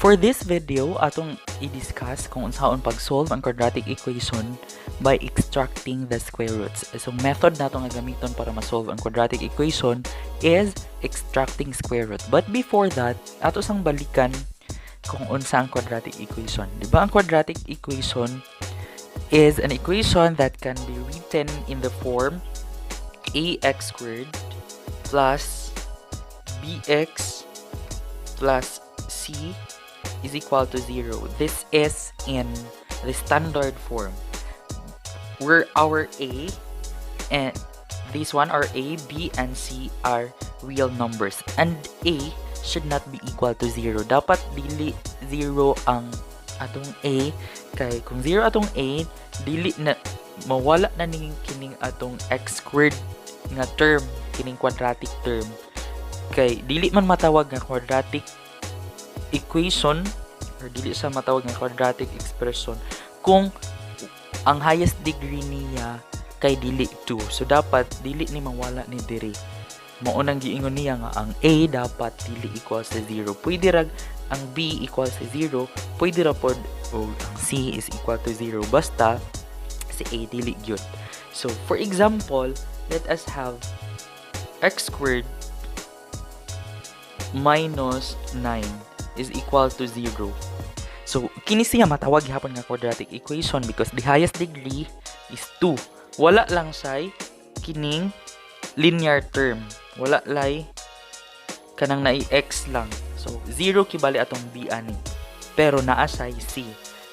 For this video, atong i-discuss kung unsaon pag-solve ang quadratic equation by extracting the square roots. So, method nato nga gamiton para ma-solve ang quadratic equation is extracting square root. But before that, ato sang balikan kung unsa ang quadratic equation. Di ba ang quadratic equation is an equation that can be written in the form ax squared plus bx plus c is equal to 0? This is in the standard form where our a and this one are a, b, and c are real numbers and a should not be equal to 0. Dapat dili 0 ang atong a kay kung 0 atong a, dili na mawala na ning kining atong x squared nga term, kining quadratic term, kay dili man matawag nga quadratic equation or dili siya matawag nga quadratic expression kung ang highest degree niya kay dili 2. So dapat dili ni mawala ni diri. Mao nang giingon niya nga ang a dapat dili equals sa 0. Pwede ra ang b equals sa 0, pwede ra pod og ang c is equal to 0 basta si a dili gyud. So for example, let us have x squared minus 9 is equal to 0. So, kini siya matawag gihapon nga quadratic equation because the highest degree is 2. Wala lang siya kining linear term. Wala lay kanang naay x lang. So, 0 kibali atong b ani. Pero naa siya c.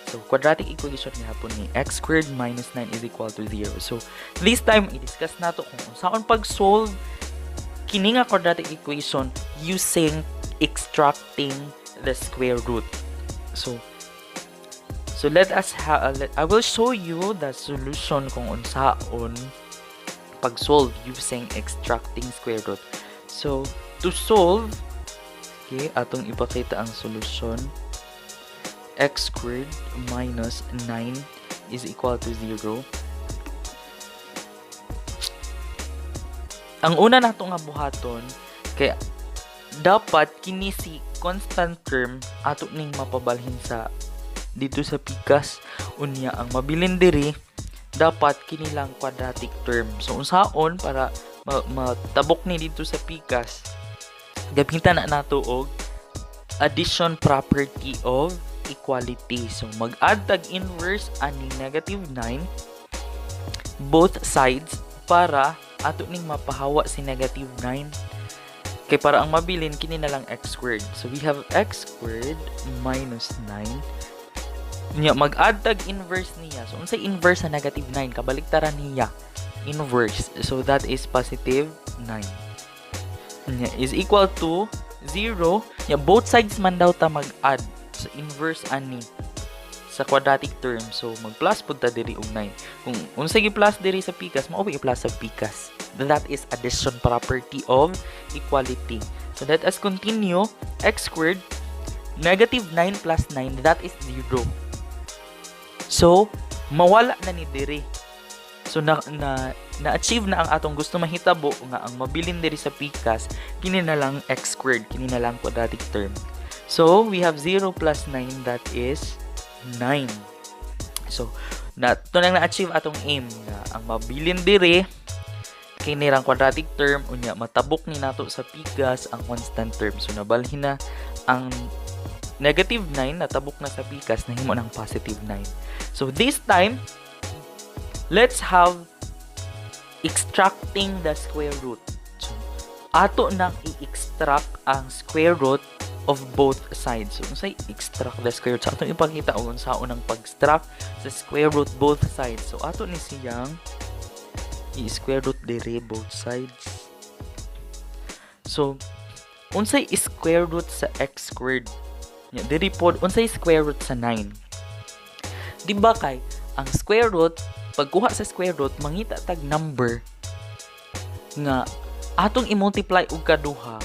So, quadratic equation gihapon ni x squared minus 9 is equal to 0. So, this time, i-discuss nato kung unsaon pag-solve kini nga quadratic equation using extracting the square root. So let us ha let, I will show you the solution kung unsaon pag-solve using extracting square root. So, to solve, okay, atong ipakita ang solution. X squared minus 9 is equal to 0. Ang una nato nga buhaton kay dapat kini si constant term ato ning mapabalhin sa dito sa pikas. Unya ang mabilin diri dapat kini lang quadratic term. So unsaon para matabok ni dito sa pikas? Gamitan na nato og addition property of equality. So mag-add tag inverse aning negative 9 both sides para ato ning mapahawa si negative 9 kay para ang mabilin kini na lang x squared. So we have x squared minus 9. Nya mag-add tag inverse niya. So unsay inverse sa negative 9? Kabaliktaran niya. Inverse. So that is positive 9. Nya is equal to 0. Nya both sides man daw ta mag-add sa inverse ani sa quadratic term. So mag-plus pud ta diri og 9. Kung unsay gi-plus diri sa pikas, mao i-plus sa pikas. That is addition property of equality. So let us continue. X squared, negative 9 plus 9, that is 0. So mawala na ni diri. So na na-achieve na ang atong gusto mahitabo nga ang mabilin diri sa pikas kini na lang x squared, kini na lang quadratic term. So we have 0 plus 9, that is 9. So na to nang na-achieve atong aim nga ang mabilin diri kini rang quadratic term, unya matabok ni nato sa pikas ang constant term. So nabalhin na ang negative 9, natabok na sa pikas, nahimo ng positive 9. So this time, let's have extracting the square root. So ato nang i-extract ang square root of both sides. So unsay extract the square root? So atong ipakita og unsaon ang pag-extract sa square root both sides. So ato ni siyang i-square root diri both sides. So unsay square root sa x squared? Nya diri pod, unsay square root sa 9? Di ba kay ang square root, pagkuha sa square root, mangita tag number nga atong i-multiply og kaduha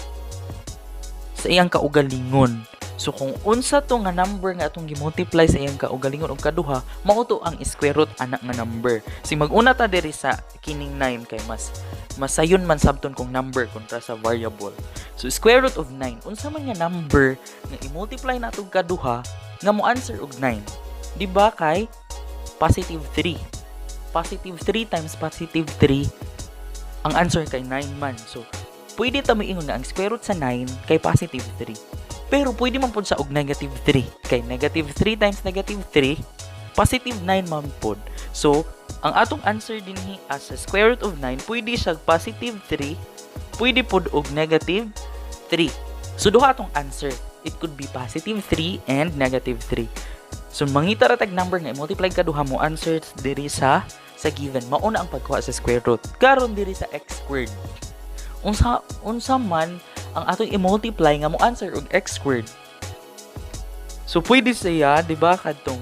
sa iyang kaugalingon. So kung unsa to nga number nga atong gi-multiply sa iyang kaugalingon og kaduha, mao to ang square root ana nga number. Si mag-una ta diri sa kining 9 kay mas masayon man sabton kung number kontra sa variable. So square root of 9, unsa man nga number nga i-multiply nato kaduha nga mo answer og 9? Di ba kay positive 3? Positive 3 times positive 3, ang answer kay 9 man. So pwede ta moingon nga ang square root sa 9 kay positive 3. Pero pwede man pud sa og negative 3. Kay negative 3 times negative 3, positive 9 man pud. So, ang atong answer dinhi as a square root of 9, pwede siya positive 3, pwede pud og negative 3. So, duha atong answer. It could be positive 3 and negative 3. So, mangita ra tag number nga i-multiply kaduha mo answers diri sa given. Mao na ang pagkuha sa square root. Karon diri sa x squared. Unsa man ang atong i-multiply nga mo answer og x squared? So pwede siya, di ba, kadtong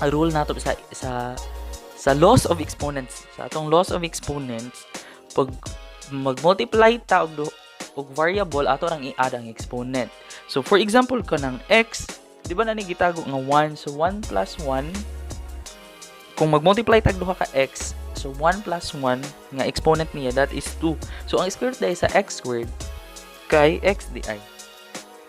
rule nato sa laws of exponents. Sa atong laws of exponents, pag mag-multiply ta og variable, ato rang i-add ang exponent. So for example kanang x, di ba na ni gitago nga 1? So 1 plus 1, kung mag-multiply tag duha ka x, so 1 plus 1 nga exponent niya, that is 2. So ang square root diay sa x squared kay x diay.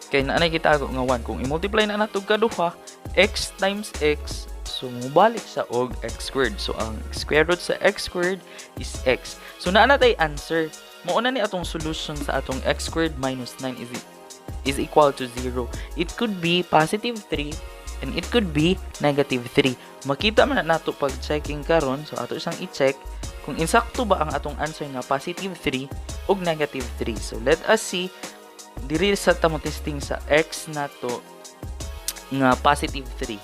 Kay naanay gitago nga 1. Kung i-multiply na nato kaduha, x times x, so mubalik sa og x squared. So ang square root sa x squared is x. So naa na tay answer. Mao na ni atong solution sa atong x squared minus 9 is equal to 0. It could be positive 3 and it could be negative 3. Makita man na nato pag checking karon, so ato siyang i-check kung insakto ba ang atong answer nga positive 3 ug negative 3. So let us see, diri sa ta mo testing sa x nato nga positive 3.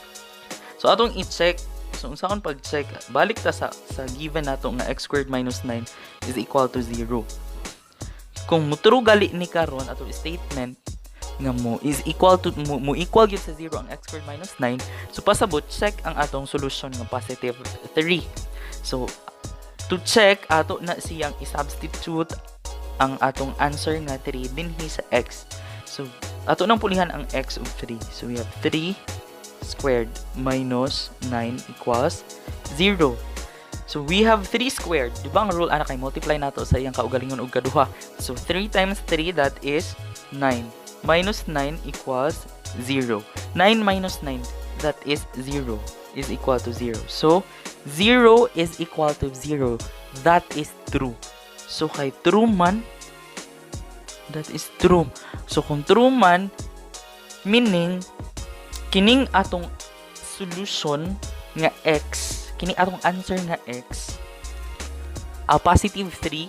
So atong i-check. So unsaon pag-check? Balik ta sa given nato nga x squared minus 9 is equal to 0. Kung muturo gali ni karon atong statement nga mo is equal to mo equal gyud sa 0 ang x squared minus 9, so pasabot check ang atong solution nga positive 3. So to check, ato na siyang i-substitute ang atong answer nga 3 dinhi sa x. So ato nang pulihan ang x og 3. So we have 3 squared minus 9 equals 0. So we have 3 squared. Di ba ang rule ana kay multiply nato sa iyang kaugalingon og kaduha? So 3 times 3, that is 9. Minus 9 equals 0. 9 minus 9, that is 0, is equal to 0. So 0 is equal to 0. That is true. So kay true man, that is true. So kung true man, meaning kining atong solution nga x, kini atong answer nga x, positive 3,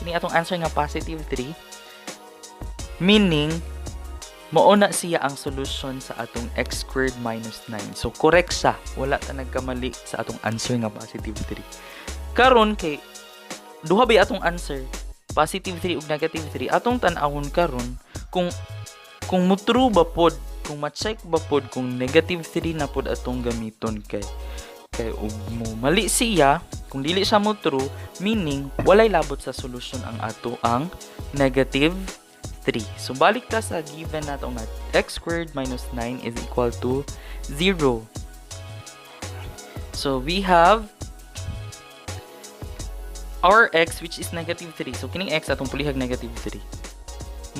kini atong answer nga positive 3, meaning mao na siya ang solution sa atong x squared minus 9. So correct siya. Wala ta nagkamali sa atong answer nga positive 3. Karon kay duha ba atong answer, positive 3 ug negative 3, atong tan-awon karon kung mo-true ba pod, kung ma-check ba pod kung negative 3 na pod atong gamiton, kay ug mo mali siya, kung dili siya mo true, meaning walay labot sa solution ang ato ang negative 3. So balik ta sa given nato nga x squared minus 9 is equal to 0. So we have our x, which is negative 3. So kining x atong pulihag negative 3.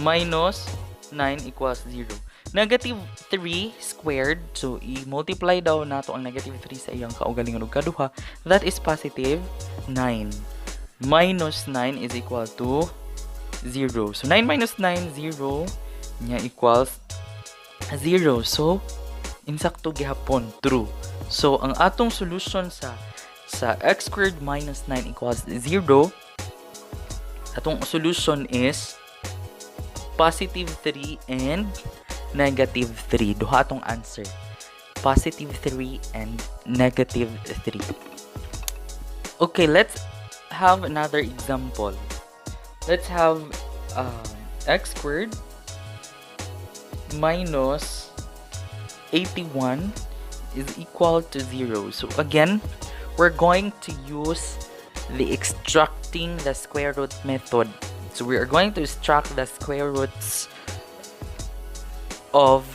Minus 9 equals 0. Negative 3 squared, so i-multiply daw nato ang negative 3 sa iyang kaugalingon og kaduha, that is positive 9. Minus 9 is equal to 0. So 9 minus 9, 0 nya equals 0. So insakto gihapon, true. So ang atong solution sa x squared minus 9 equals 0, atong solution is positive 3 and negative 3. Duha atong answer. Positive 3 and negative 3. Okay, let's have another example. Let's have x squared minus 81 is equal to 0. So again, we're going to use the extracting the square root method. So we are going to extract the square roots of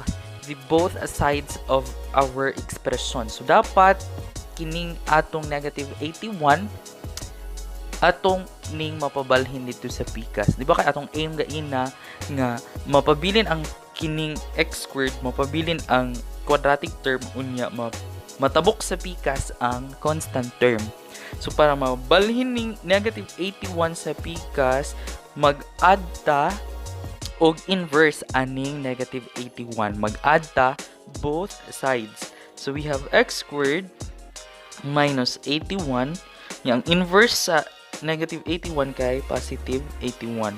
the both sides of our expression. So dapat kining atong negative 81 atong ning mapabalhin dito sa pikas. Di ba kay atong aim gaina nga mapabilin ang kining x squared, mapabilin ang quadratic term, unya matabok sa pikas ang constant term? So para mabalhin ning negative 81 sa pikas, mag-add ta og inverse aning negative 81. Mag-add ta both sides. So we have x squared minus 81. Yang inverse sa negative 81 kay positive 81.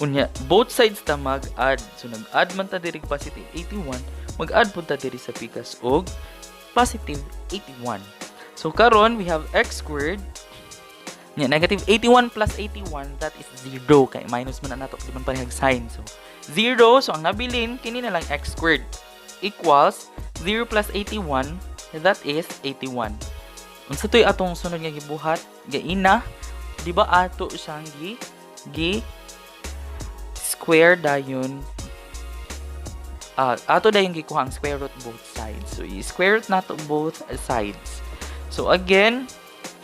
Unya, both sides ta mag-add. So nag-add man ta diri positive 81, mag-add pud ta diri sa pikas og positive 81. So karon we have x squared. Nya, negative 81 plus 81, that is 0 kay minus man na nato, di man parehag sign. So 0, so ang nabilin kini na lang x squared equals 0 plus 81, that is 81. Unsa to'y atong sunod nga gibuhat? Gaina, di ba ato siyang gi square dayon, ato dayon gikuha ang square root both sides. So i-square root nato both sides. So again,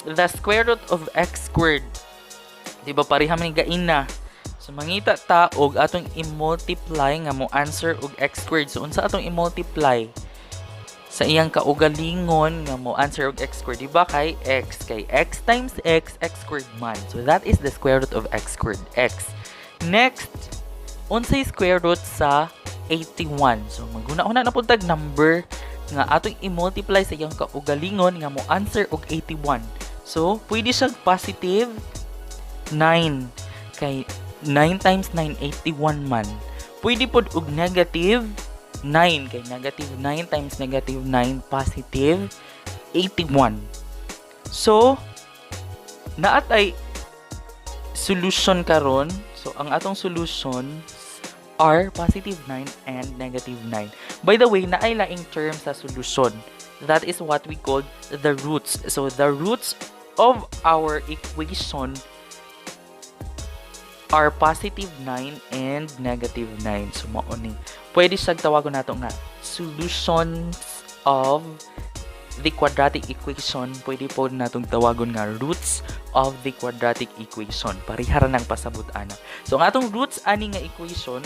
the square root of x squared. Di ba pareha man ni gaina? So mangita ta og atong i-multiply nga mo answer og x squared. So unsa atong i-multiply sa iyang kaugalingon nga mo answer og x squared? Di ba kay x, kay x times x, x squared man. So that is the square root of x squared, x. Next, unsay square root sa 81? So maghuna-huna na pud tag number nga atong i-multiply sa iyang kaugalingon nga mo answer og 81. So pwede siya positive 9 kay 9 times 9, 81 man. Pwede pod og negative 9 kay negative 9 times negative 9, positive 81. So, naa tay solution karon. So, ang atong solution are positive 9 and negative 9. By the way, naay laing term sa solution. That is what we call the roots. So, the roots of our equation are positive 9 and negative 9. So, mao ni. Pwede siya tawagon nato nga solutions of the quadratic equation. Pwede po natong tawagon nga roots of the quadratic equation. Pareha ra nang pasabot ana. So, ang atong roots ani nga equation,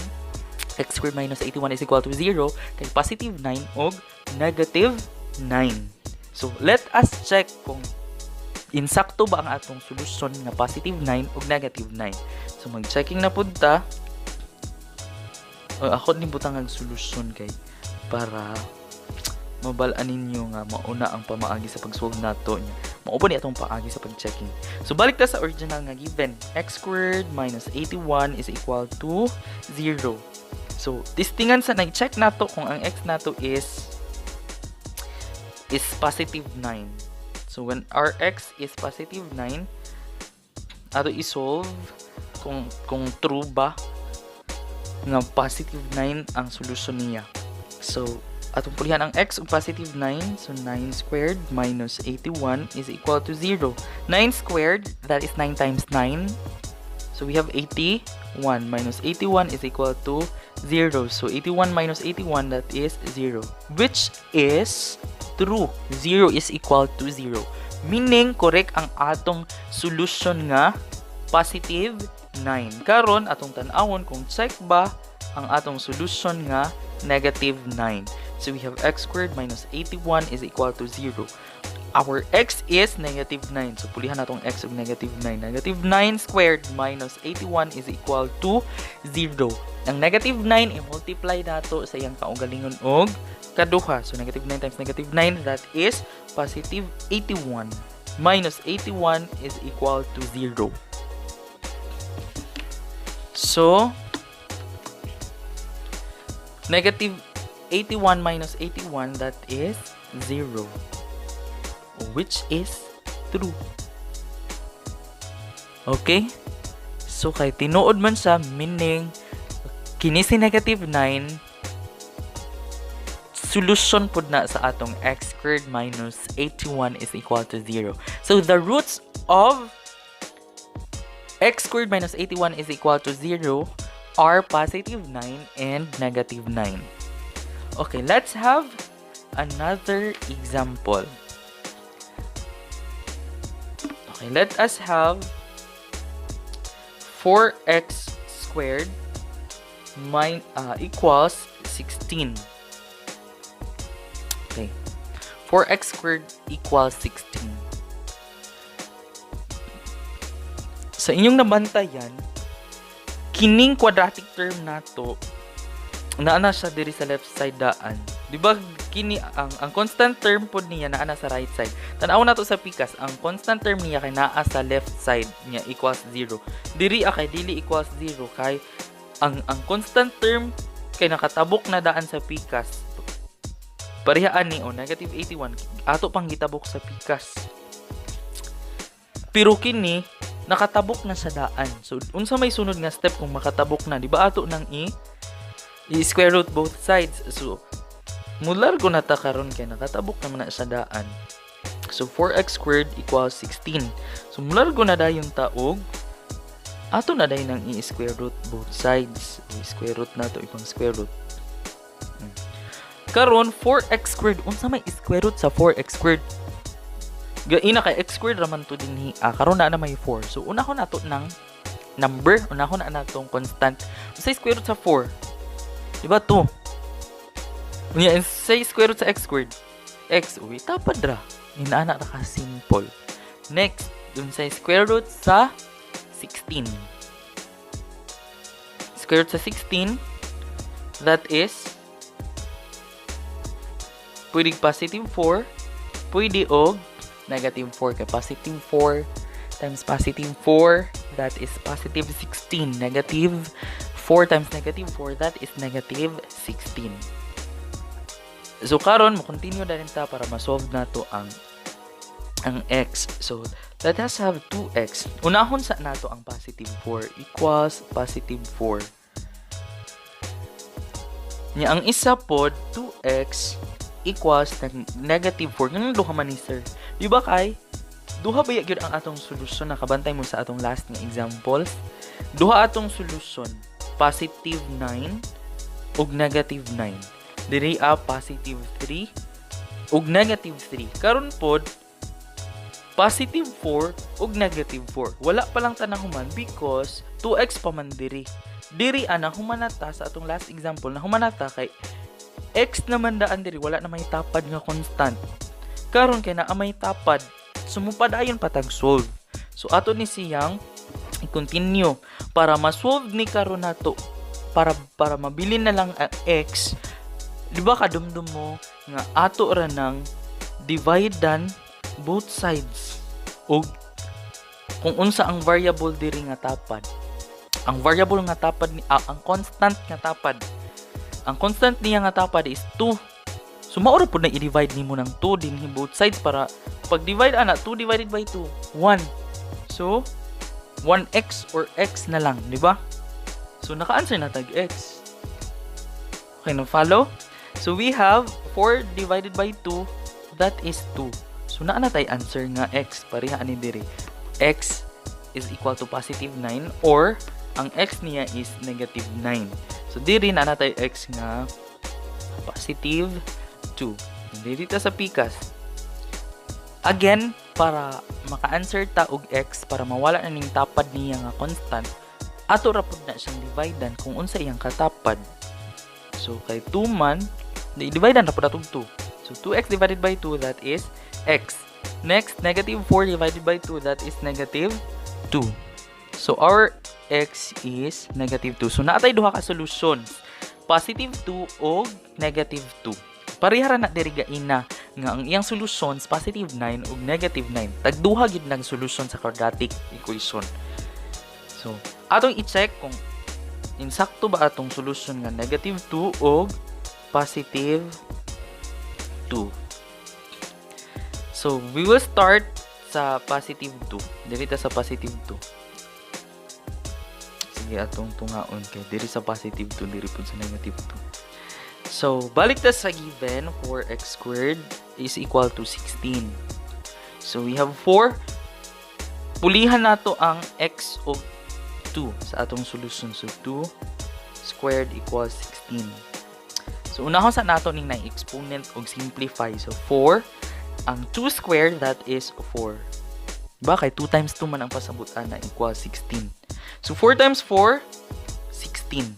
x squared minus 81 is equal to 0, kay positive 9 og negative 9. So, let us check kung insakto ba ang atong solusyon nga positive 9 ug negative 9. So, mag-checking na pud ta. O, ako ni butang ang solusyon kay para mabal-an ninyo nga mauna ang pamaagi sa pag-solve nato niya. Mao ni atong paagi sa pag-checking. So balik ta sa original nga given. X squared minus 81 is equal to 0. So testingan sa nag-check nato kung ang x nato is positive 9. So when our x is positive 9, ato i-solve kung true ba nga positive 9 ang solusyon niya. So atong pulihan ang x og positive 9. So 9 squared minus 81 is equal to 0. 9 squared, that is 9 times 9. So we have 81 minus 81 is equal to 0. So 81 minus 81, that is 0. Which is true. 0 is equal to 0. Meaning, correct ang atong solution nga positive 9. Karon atong tan-awon kung check ba ang atong solution nga negative 9. So we have x squared minus 81 is equal to 0. Our x is negative 9. So pulihan natong x og negative 9. Negative 9 squared minus 81 is equal to 0. Ang negative 9, i-multiply nato sa iyang kaugalingon og kaduha. So negative 9 times negative 9, that is positive 81. Minus 81 is equal to 0. So, negative 81 minus 81, that is 0, which is true. Okay? So, kay tinuod man siya, meaning, kini si negative 9, solution pud na sa atong x squared minus 81 is equal to 0. So, the roots of x squared minus 81 is equal to 0 are positive 9 and negative 9. Okay, let's have another example. Okay, let us have 4x squared equals 16. Okay. 4x squared equals 16. Sa inyong nabantayan, kining quadratic term nato naa na siya diri sa left side daan. Di ba kini ang constant term pod niya naa na sa right side? Tan-aw nato sa pikas, ang constant term niya kay naa sa left side niya equals 0. Diri kay dili equals 0 kay ang constant term kay nakatabok na daan sa pikas. Parehaan ni o negative 81 ato pang gitabok sa pikas. Pero kini nakatabok na sa daan. So unsa may sunod nga step kung makatabok na, di ba ato nang i-square root both sides? So mulargo na ta karon kay nakatabok naman na sa daan. So 4x squared equals 16. So mulargo na dayon ta og ato na dayon ang i-square root both sides. I-square root na to, ipang square root. Karon 4x squared, unsa may square root sa 4x squared? Gaina kay x squared raman to dinhi. Karon na na may 4. So una ko nato ng number, una ko na natong constant. Unsa square root sa 4? Di ba 2? Unya sa square root sa x squared? X, uy, tapad ra. Inaana ra ka simple. Next, dun sa square root sa 16. Square root sa 16, that is, pwede positive 4, pwede og negative 4. Kay positive 4 times positive 4, that is positive 16. Negative 4 times negative 4, that is negative 16. So karon mo continue na rin ta para ma-solve nato ang x. So let us have 2x. Unahon sa nato ang positive 4 equals positive 4. Nya ang isa pod, 2x equals negative 4. Nganong duha man ni, sir? Di ba kay duha ba gyud ang atong solusyon? Nakabantay mo sa atong last nga examples. Duha atong solusyon, positive 9 ug negative 9. Diri a positive 3 ug negative 3. Karon pod positive 4 ug negative 4. Wala pa lang ta nahuman because 2x pa man diri. Diri ana human na ta sa atong last example, na human na ta kay x naman daan diri, wala na may tapad nga constant. Karon kay naa may tapad, sumupadayon pa tag solve. So ato ni siyang i-continue para ma-solve ni karon nato para mabilin na lang ang x. Di ba kadumdum mo nga ato ra nang divide dan both sides og kung unsa ang variable diri nga tapad? Ang variable nga tapad ni ang constant nga tapad, ang constant niya nga tapad is 2. So mao ra pud na i-divide nimo ng 2 dinhi both sides para pag divide ana, 2 divided by 2, 1. So 1x or x na lang, di ba? So naka-answer na tag x. Okay, na follow? So we have 4 divided by 2, that is 2. So naa na tay answer nga x, pareha ani diri. X is equal to positive 9 or ang x niya is negative 9. So diri naa na tay x nga positive 2. Diri ta sa pikas. Again, para maka-answer ta og x, para mawala na ning tapad niya nga constant, ato ra pud na siyang dividean kung unsa iyang katapad. So kay 2 man, di-divide ra pud atong 2. So 2x divided by 2, that is x. Next, negative 4 divided by 2, that is negative 2. So our x is negative 2. So naa tay duha ka solutions. Positive 2 o negative 2. Pareha ra na diri gaina nga ang iyang solutions positive 9 ug negative 9. Tagduha gid nang solusyon sa quadratic equation. So, atong i-check kung insakto ba atong solusyon nga negative 2 o positive 2. So, we will start sa positive 2. Diri ta sa positive 2. Sige, atong tungaon kay diri sa positive 2, diri pud sa negative 2. So, balik ta sa given, 4x squared is equal to 16. So, we have 4. Pulihan nato ang x og 2 sa atong solution. So, 2 squared equals 16. So unahon sa nato ning na exponent og simplify. So 4, ang 2 squared, that is 4. Ba kay 2 times 2 man ang pasabutan na equals 16. So 4 times 4, 16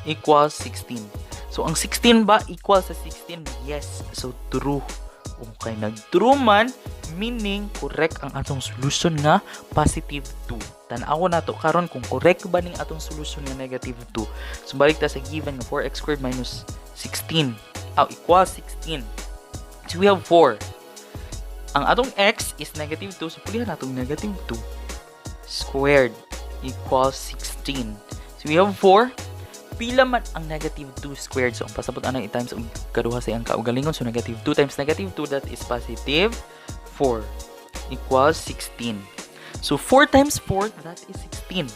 equals 16. So ang 16 ba equal sa 16? Yes. So true. Okay, nag-true man, meaning correct ang atong solution nga positive 2. Tan-aw nato karon kung correct ba ning atong solution nga negative 2. So balik ta sa given nga 4x squared minus 16 equals 16. So we have 4. Ang atong x is negative 2, so pulihan natong negative 2 squared equals 16. So we have 4. Pila man ang negative 2 squared? So ang pasabot ana i-times og kaduha sa iyang kaugalingon. So negative 2 times negative 2, that is positive 4 equals 16. So 4 times 4, that is 16,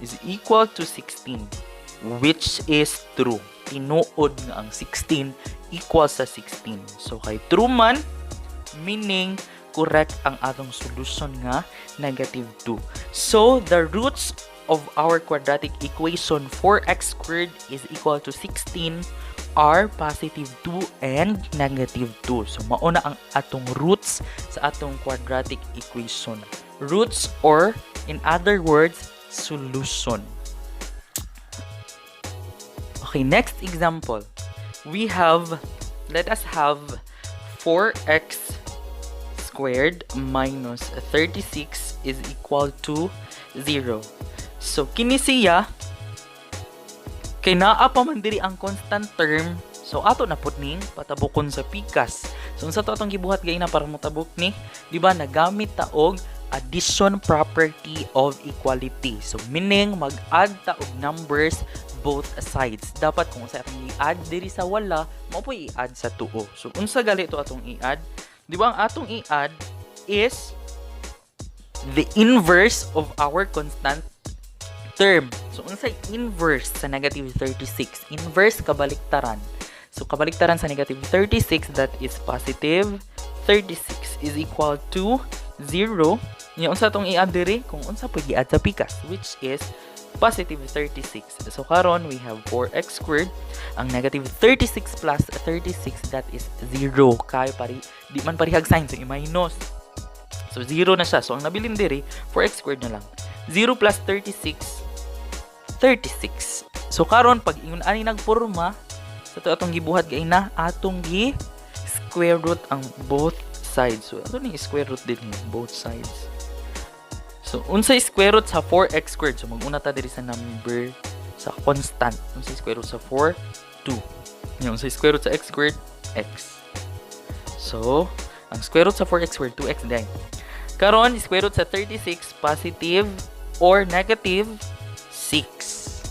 is equal to 16, which is true. Tinuod nga ang 16 equals sa 16. So kay true man, meaning correct ang atong solution nga negative 2. So the roots of our quadratic equation 4x squared is equal to 16 are positive 2 and negative 2. So mauna ang atong roots sa atong quadratic equation. Roots or, in other words, solution. Okay, next example. We have, let us have 4x squared minus 36 is equal to 0. So, kini siya, kay naa pa man diri ang constant term, so ato na pud ning patabukon sa pikas. So, unsa to atong gibuhat gaina para motabok ni? Di ba nagamit ta og addition property of equality? So, meaning mag-add ta og numbers both sides. Dapat kung unsa atong i-add diri sa wala, mao po i-add sa tuo. So, unsa gali to atong i-add? Di ba ang atong i-add is the inverse of our constant term? So, unsay inverse sa negative 36? Inverse, kabaliktaran. So, kabaliktaran sa negative 36, that is positive 36 is equal to 0. Nya unsa tong i-add diri? Kung unsa po i-add sa pikas, which is positive 36. So, karon we have 4x squared. Ang negative 36 plus 36, that is 0. Kay pari, di man parihag sign, so i-minus. So, 0 na siya. So, ang nabilin diri, 4x squared na lang. 0 plus 36, 36. So, karon pag ingon ani nagporma, sa to atong gibuhat gaina, atong gi square root ang both sides. So, ato ning square root din both sides. So, unsay square root sa 4x squared? So, mag-una ta diri sa number, sa constant. Unsay square root sa 4? 2. Nya, unsay square root sa x squared? X. So, ang square root sa 4x squared, 2x din. Karon, square root sa 36, positive or negative 6.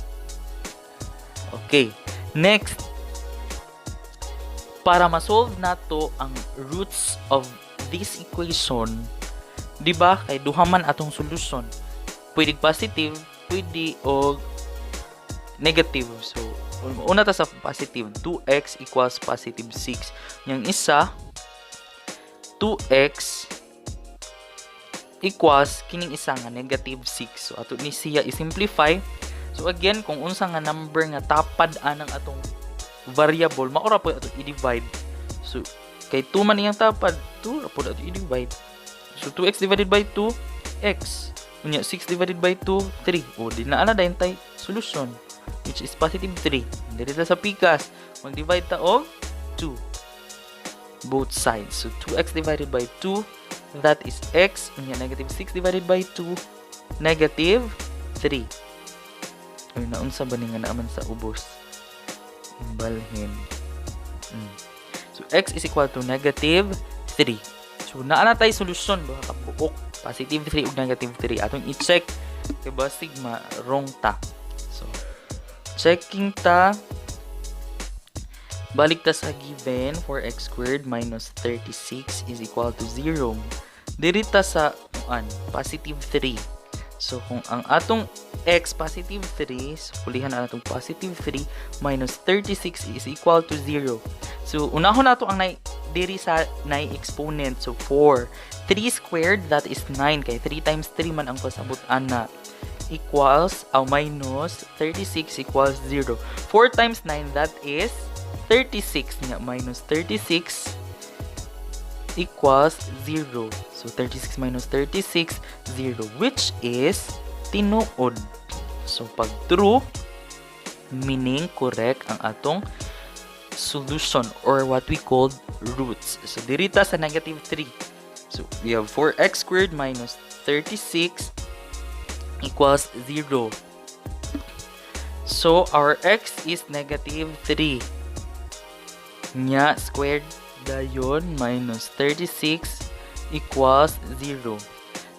Okay. Next, para ma-solve nato ang roots of this equation, di ba, kay duha man atong solution. Pwede positive, pwede og negative. So, una ta sa positive, 2x equals positive 6. Yang isa, 2x equals kining isa nga negative 6. So ato ni siya i-simplify. So again, kung unsa nga number nga tapad anang atong variable, maura po ato i-divide. So kay 2 man iyang tapad, 2 ra po ato i-divide. So 2x divided by 2, x. Unya 6 divided by 2, 3. O di na ana dayon tay solution, which is positive 3. Diri ta sa pikas, mag-divide ta og 2 both sides. So 2x divided by 2, that is x. Unya negative 6 divided by 2, negative 3. Ay, naunsa ba ni nga naaman sa ubos? Imbalhin. So x is equal to negative 3. So naa na tay solusyon, duha ka buok, positive 3 ug negative 3. Atong i-check kay basig ma wrong ta. So checking ta, balik ta sa given, 4x squared minus 36 is equal to 0. Diri ta sa an positive 3. So kung ang atong x positive 3, so pulihan na atong positive 3 minus 36 is equal to 0. So unahon nato ang nay diri sa nay exponent. So 4. 3 squared, that is 9, kay 3 times 3 man ang pasabot ana, equals aw minus 36 equals 0. 4 times 9, that is 36 nga minus 36 equals 0. So 36 minus 36, 0, which is tinuod. So pag true, meaning correct ang atong solution or what we call roots. So diri ta sa negative 3. So we have 4x squared minus 36 equals 0. So our x is negative 3. Nya squared dayon minus 36 equals 0.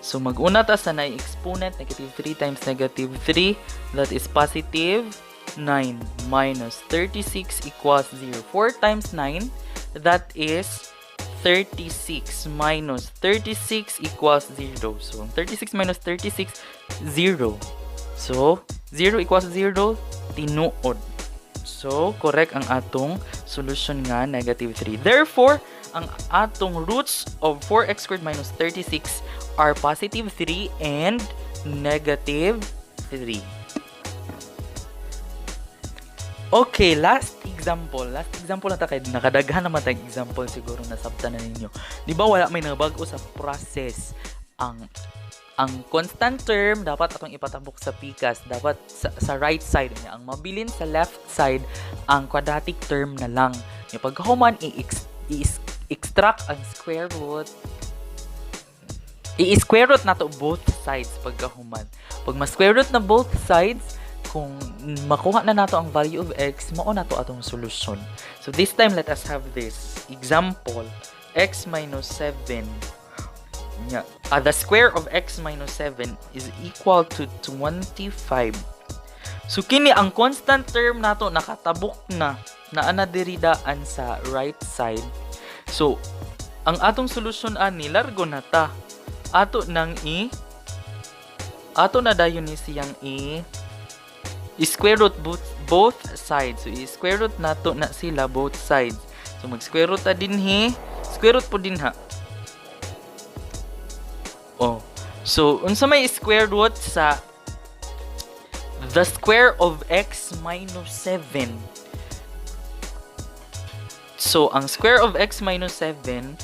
So mag-una ta sa na exponent, negative 3 times negative 3, that is positive 9, minus 36 equals 0. 4 times 9, that is 36, minus 36 equals 0. So 36 minus 36, 0. So 0 equals 0, tinuod. So correct ang atong solution nga negative 3. Therefore, ang atong roots of 4x squared minus 36 are positive 3 and negative 3. Okay, last example. Last example na ta kay nakadaghan naman tayong example, siguro nasabtan na ninyo. Di ba wala may nabag-o sa process? Ang constant term dapat atong ipatabok sa pikas, dapat sa right side niya. Ang mabilin sa left side, ang quadratic term na lang. Nya pagkahuman, i-extract ang square root, i-square root nato both sides pagkahuman. Pag ma-square root na both sides, kung makuha na nato ang value of x, mao na to atong solution. So this time, let us have this example, x minus 7. Yeah. The square of x minus 7 is equal to 25. So kini ang constant term nato nakatabok na, naa na diri daan sa right side. So ang atong solution ani, largo na ta. Ato na dayon ni siyang i square root both sides. So i-square root nato na sila both sides. So mag square root ta dinhi, square root po dinha. Oh. So unsa may square root sa the square of x minus 7? So ang square of x minus 7,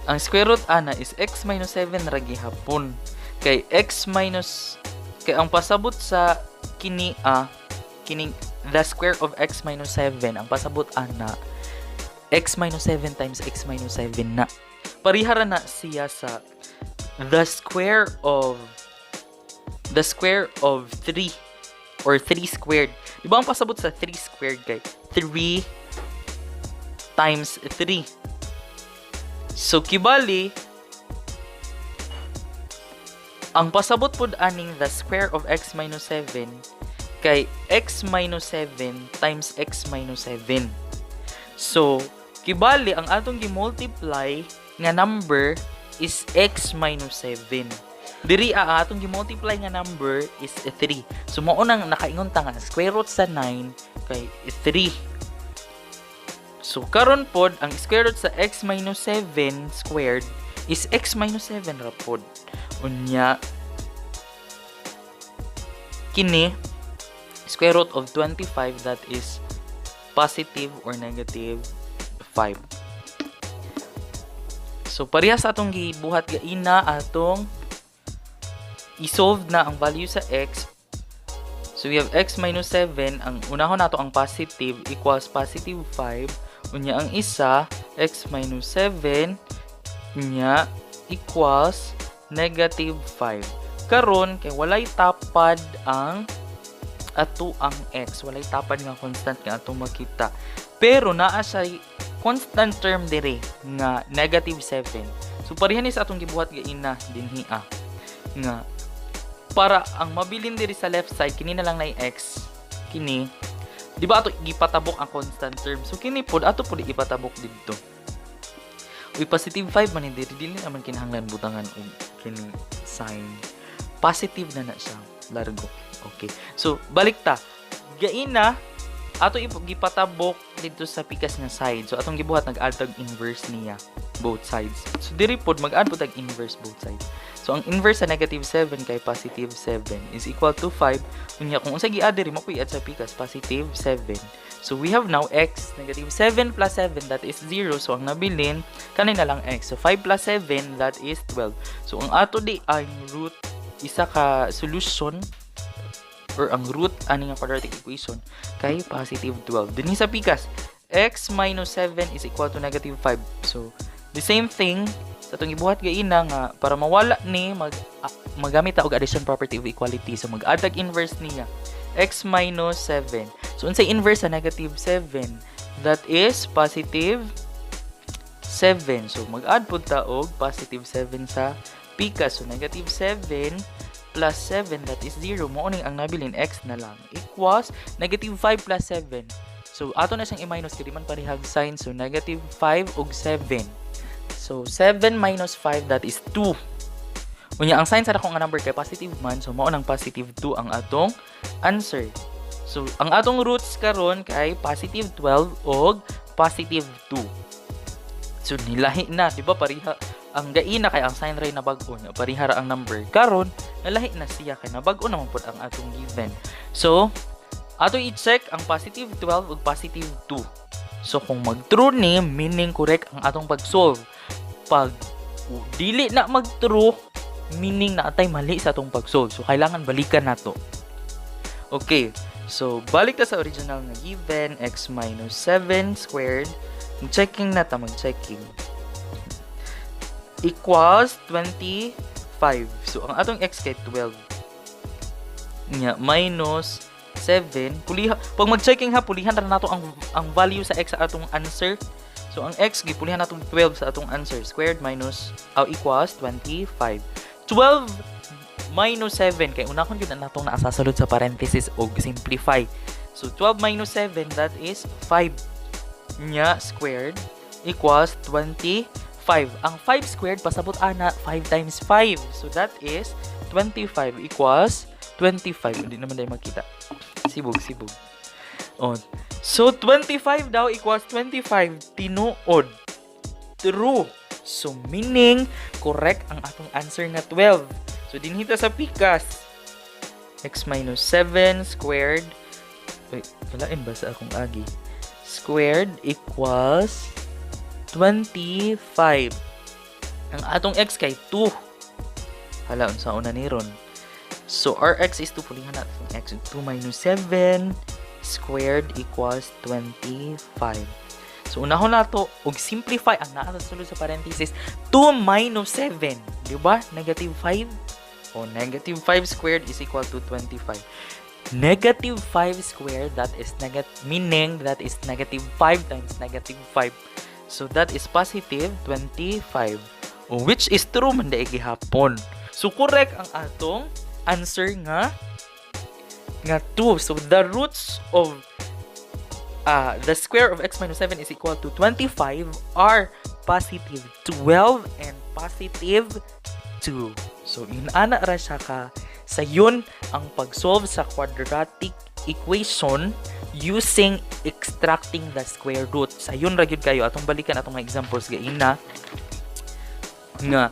ang square root ana is x minus 7 ra gihapon. Kay x minus, kay ang pasabot sa kini a kining the square of x minus 7, ang pasabot ana x minus 7 times x minus 7 na. Parihara na siya sa the square of 3 or 3 squared. Di ba ang pasabot sa 3 squared kay 3 times 3? So kibali ang pasabot pud aning the square of x minus 7 kay x minus 7 times x minus 7. So, kibali ang atong gi-multiply nga number is x minus 7. Diri ang atong gi-multiply nga number is 3. So mao nang nakaingon ta nga square root sa 9 kay 3. So karon pod, ang square root sa x minus 7 squared is x minus 7 ra pod. Unya kini square root of 25, that is positive or negative 5. So parehas sa atong gibuhat gaina, atong i-solve na ang value sa x. So we have x minus 7, ang unahon nato ang positive, equals positive 5. Unya ang isa, x minus 7 nya equals negative 5. Karon kay walay tapad ang ato ang x, walay tapad nga constant nga atong makita. Pero naa siya constant term dire nga negative 7. So pareha ni sa atong gibuhat gaina dinhi ah nga para ang mabilin diri sa left side, kini na lang na x kini, di ba ato gipatabok ang constant term? So kini pod ato pod ipatabok didto. Uy, positive 5 man ni diri, dili naman kinahanglan butangan og kini sign, positive na na siya largo. Okay, so balik ta gaina, ato gipatabok dito sa pikas nga side. So atong gibuhat, nag-add tag inverse niya. both sides. So diri pod mag-add pod tag inverse both sides. So ang inverse sa negative 7 kay positive 7 is equal to 5. Unya kung unsa gi-add diri, mao add sa pikas, positive 7. So we have now x, negative 7 plus 7, that is 0. So ang nabilin kani na lang x. So 5 plus 7, that is 12. So ang ato di ang root, isa ka solution or ang root ani nga quadratic equation kay positive 12. Dinhi sa pikas, x minus 7 is equal to negative 5. So the same thing sa atong ibuhat gaina nga para mawala ni magamit ta og addition property of equality. So mag-add tag inverse niya. X minus 7. So unsay inverse sa negative 7? That is positive 7. So mag-add pud ta og positive 7 sa pikas. So negative 7 plus 7, that is 0. Mao ning ang nabilin, x na lang equals negative 5 plus 7. So ato na siyang i-minus kay di man parehag sign. So negative 5 ug 7. So 7 minus 5, that is 2. Unya ang sign sa dakong nga number kay positive man, so mao nang positive 2 ang atong answer. So ang atong roots karon kay positive 12 ug positive 2. So nilahi na, di ba, pareha ang gaina kay ang sign ray na bag-o nya, pareha ra ang number. Karon nalahi na siya kay nabag-o naman pud ang atong given. So ato i-check ang positive 12 ug positive 2. So kung mag-true ni, meaning correct ang atong pag-solve. Pag dili na mag-true, meaning naa tay mali sa atong pag-solve. So kailangan balikan nato. Okay. So balik ta sa original nga given, x minus 7 squared. Mag-checking na ta, mag-checking. Equals 25. So ang atong x kay 12. Nya minus 7. Puliha pag mag-checking ha, pulihan ra nato ang value sa x sa atong answer. So ang x gipulihan natong 12 sa atong answer, squared minus equals 25. 12 minus 7 kay unahon gyud na natong naa sa sulod sa parenthesis og simplify. So 12 minus 7, that is 5, nya squared equals 25. Ang 5 squared, pasabot ana, 5 times 5. So that is 25 equals 25. Hindi naman tayo makita. Sibog, sibog. Oh. So 25 daw equals 25, tinuod. True. So meaning correct ang atong answer nga 12. So dinhi ta sa pikas. X minus 7 squared. Wait, walain ba sa akong agi? Squared equals 25. Ang atong x kay 2. Hala, unsa una ni ron? So, our x is 2. Pulihan natin x. 2 minus 7 squared equals 25. So, unahon nato og simplify ang naa sa sulod sa parenthesis. 2 minus 7. Di ba? Negative 5. O, negative 5 squared is equal to 25. Negative 5 squared, that is negative, meaning that is negative 5 times negative 5. So, that is positive 25. O, which is true man diay gihapon. So, correct ang atong answer nga 2. So, the roots of the square of x minus 7 is equal to 25 are positive 12 and positive 2. So, yun ana ra siya ka sa yun ang pag-solve sa quadratic equation using extracting the square root. Sa yun ra gyud kayo. Atong balikan atong mga examples gaina nga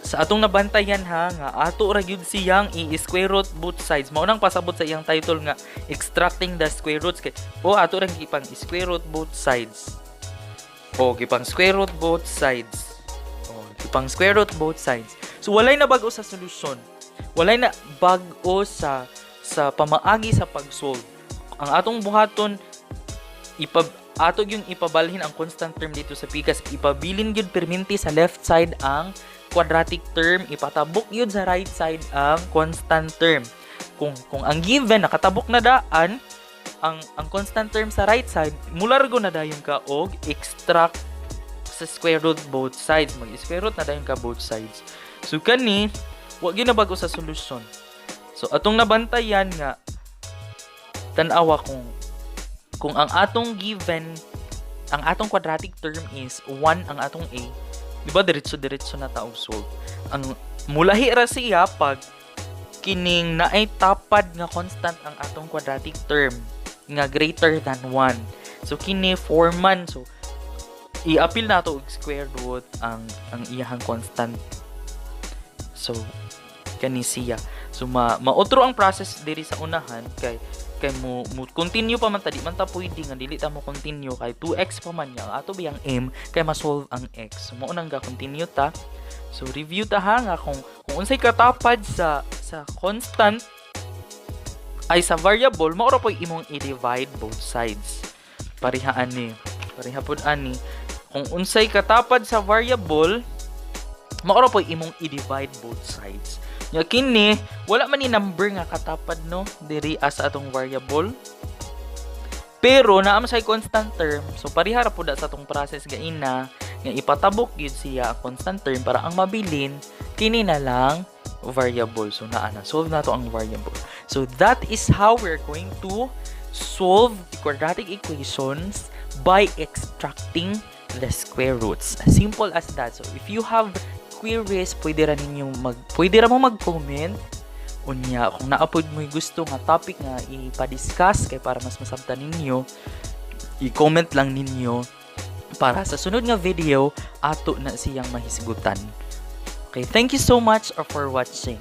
sa atong nabantayan ha, nga ato ra gyud siyang i-square root both sides. Mao nang pasabot sa iyang title nga "Extracting the Square Roots" kay o ato ra gipang square root both sides. O gipang square root both sides. O gipang square root both sides. So walay na bag-o sa solusyon. Walay na bag-o sa pamaagi sa pag-solve. Ang atong buhaton, ipa ato yung ipabalhin ang constant term dito sa pikas, ipabilin gyud perminti sa left side ang quadratic term, ipatabok yun sa right side ang constant term. Kung ang given nakatabok na daan ang constant term sa right side, mulargo na dayon ka og extract sa square root both sides. Mag square root na dayon ka both sides. So kani wa gyud na bag-o sa solusyon. So atong nabantayan nga tan-awa kung ang atong given, ang atong quadratic term is 1 ang atong a, di ba diretso diretso na ta og solve? Ang mulahi ra siya pag kining naay tapad nga constant ang atong quadratic term nga greater than 1. So kini 4 man. So I-apil nato og square root ang iyahang constant. So kani siya. So maotro ang process diri sa unahan kay mo continue pa man ta, di man ta pwede nga dili ta mo continue kay 2x pa man niya. Ato biyang aim kay ma-solve ang x. So mao nang ga continue ta. So review ta ha, nga kung unsay katapad sa constant ay sa variable, mao ra poy imong i-divide both sides. Pareha ani. Pareha pod ani. Kung unsay katapad sa variable, mao ra poy imong i-divide both sides. Nya kini, wala man ni number nga katapad, no, diri as atong variable. Pero naa man say constant term, so pareha ra pud sa atong process gaina nga ipatabok gyud siya ang constant term para ang mabilin kini na lang variable. So naa na, solve nato ang variable. So that is how we're going to solve the quadratic equations by extracting the square roots. Simple as that. So if you have queries, pwede ra mo mag-comment. Unya, kung naa pod mo'y gusto nga topic nga ipa-discuss kay para mas masabtan ninyo, i-comment lang ninyo para sa sunod nga video ato na siyang mahisgutan. Okay, thank you so much for watching.